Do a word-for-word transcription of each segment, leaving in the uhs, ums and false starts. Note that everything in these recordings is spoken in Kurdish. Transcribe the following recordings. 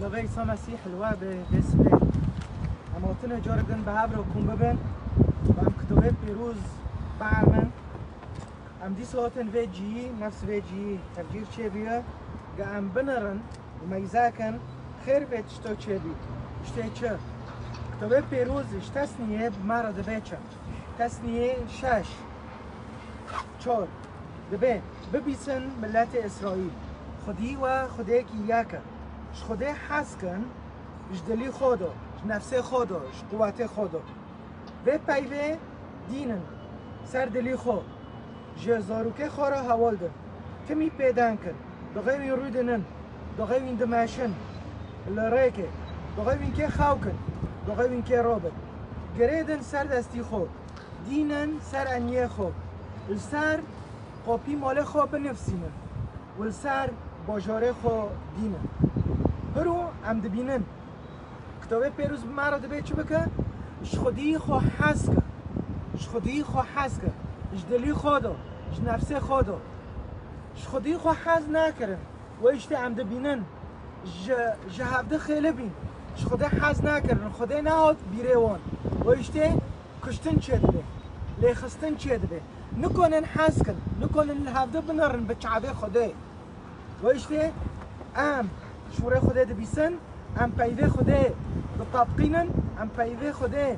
Navê Îsa Mesîh li we be, dê sibê. Em hatine carek din bi hev re kom bibin û em kitobê pêroz bielmin. Em dîsa hatin vê cihî, nefs vê cihî tevcîr çêbûye, ge em binirin û meyze kin, xêr vê tişto çêbî. Tiştê çi? Kitobê pêroz ji Tesniyê bi me re dibê çi? Tesniyê şeş, çar. Dibê, bibîsin miletê Îsraîl, Xwedî we Xwedêkî yek e. Ji Xwedê hez kin, ji dilî xwe de, ji nefsê xwe de, ji quwetê xwe de. Vê peyvê dînin ser dilî xwe, ji zarokê xwe re heval din. Timî pêden kin, doxê wîn rûdinin, doxê wîn dimeşin li rêkê, doxê wîn kê xew kin, doxê wîn kê robin. Girê din ser destî xwe, dînin ser eniyê xwe, li ser qopî malê xwe binivsînin û li ser bajarê xwe dînin. Hiro em dibînin, kitobê pêroz bi me re dibê çi bike? Ji xwediyî xwe hez ke. Ji xwediyî xwe hez ke. Ji dilî xwe de, ji nefsê xwe de. Ji xwediyî xwe hez nakirin. Wê îştê em dibînin. Ji, ji hevdi xêli bîn. Ji Xwedê hez nakirin. Xwedê nehat bîrê wan. Wê îştê kuştin çêdibe. Lêxistin çêdibe. Nikonin hez kin. Nikonin li hevdi binerin bi çavê Xwedê. Wê îştê em şûrê Xwedê dibîsin, em peyvê Xwedê ditatqînin, em peyvê Xwedê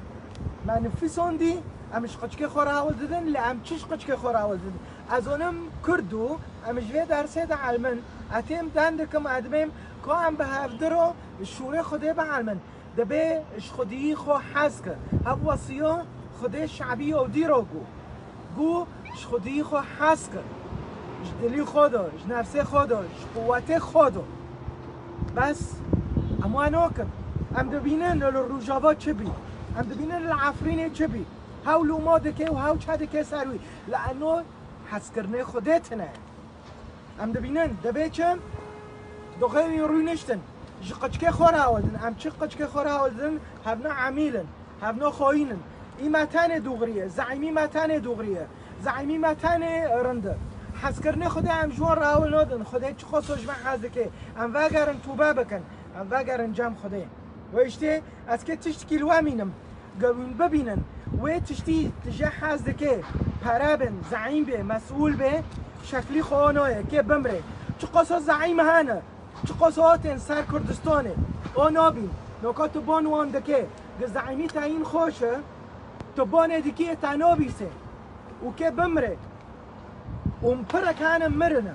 me nifîsandî, em ji qiçkê xwe re hewl didin, lê em çi ji qiçkê xwe re hewl didin? Ez onim Kurd û em ji vê dersê dielmin, ez têm den dikim, ez dibêm ka em bi hevdi re şûrê Xwedê bielmin. Dibê ji xwediyî xwe hez ke. Ev wesiya Xwedê şabî Yewdî re got. Got, ji xwediyî xwe hez ke. Ji dilî xwe de, ji nefsê xwe de, ji quwetê xwe de. Bes, em wa nakin. Em dibînin li Rojava çi bî. Em dibînin li Efrînê çi bî. Hew loma dike û hew çe dike ser wî. Li eno hezkirinê Xwedê tine. Em dibînin, dibê çi? Doxê wî rûniştin. Ji qiçkê xwe re hewl din. Em çi qiçkê xwe re hewl din? Hevna emîl in. Hevna xoyîn in. Î me tenê dûxirî ye. Zeîmî me tenê dûxirî ye. Zeîmî me tenê rind e. Hezkirinê Xwedê em ji wan re hewl nadin. Xwedê çiqas ji me hez dike. Em vegerin tûbe bikin. Em vegerin cem Xwedê. Wê îştê ez kê tiştkî li we mînim. Gewîn bibînin. Wê tiştî tije hez dike. Pere bin, zeîm bê, mesûl bê. Şeklî xwe naye. Kê bimrê. Çiqasa zeîm hene. Çiqasa hatên ser Kurdistanê. O nabîn. Noka tu ban wan dike. Gi zeîmî teyîn xweş e. Tu banê dikî te nabîse. Û kê bimrê. Û pirek hene mirin e.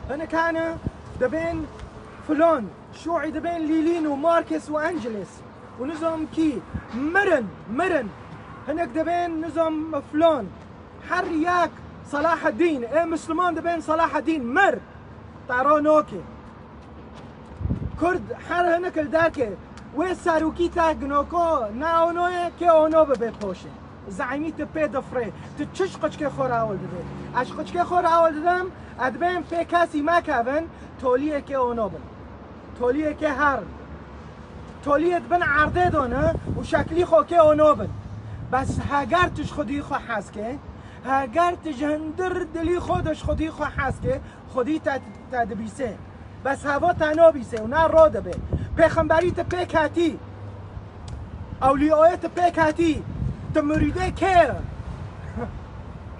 Hinek hene dibên filan, şûî dibên Lîlîn û Markes û Angeles. Û nizam kî mirin, mirin. Hinek dibên nizam filan. Her yek Salaheddîn, ê Misliman dibên Salaheddîn, mir. Te ra nake. Kurd her hinek li derke. Wê serokî te ginoko ne ono ye, kê ono bibe poşê. Zeîmî tu pê difirê. Tu çi ji qiçkê xwe re hewl didê? Ez ji qiçkê xwe re hewl didim, ez dibêm pê kesî mekevin, toliyê kê ono bin. Toliyê kê herin. Toliyê di bin erdê de ne û şeklî xwe kê ono bin. Bes heger tu ji xwedî xwe hez ke, heger tu ji hindir dilî xwe de ji xwedî xwe hez ke, xwedî te, te dibîse. Bes heva te nabîse û ne ro dibe. Pêxemberî tu pê ketî. Ewliyayê tu pê ketî. Tu mirîdê kê ye?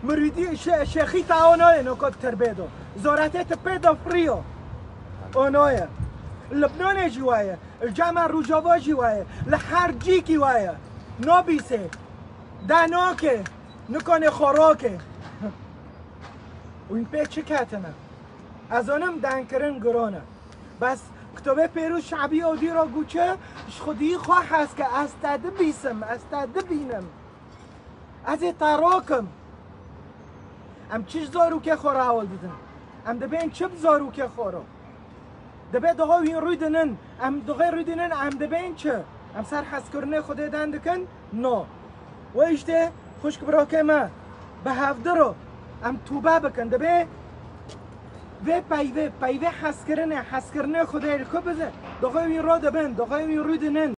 Mirîdî şê-, şêxî te o nayê noka di terbê de. Zoretê tu pê de firiyo. O nayê. Libnanê jî waye. Li cema Rojava jî waye. Li her cîkî waye. Nabîse. De nake. Nikanê xwe rake. Wîn pê çi ketine? Ez zanim denkirin giran e. Bes kitobê pêroz şabî Yewdî re got çi? Ji xwedî xwe hez ke ez te dibîsim, ez te dibînim. Ez ê te rakim. Em çi ji zarokê xwe re hewl didin? Em dibên çi bi zarokê xwe re? Dibê doxê wî rû dinin, em doxê rû dinin, em dibên çi? Em ser hezkirinê Xwedê den dikin? No. Wê îştê xwişk birakê me, bi hevdi re em tûbe bikin. Dibê vê peyvê, peyvê hezkirinê, hezkirinê Xwedê li ku bize, doxê wî ro dibin, doxê wî rû dinin.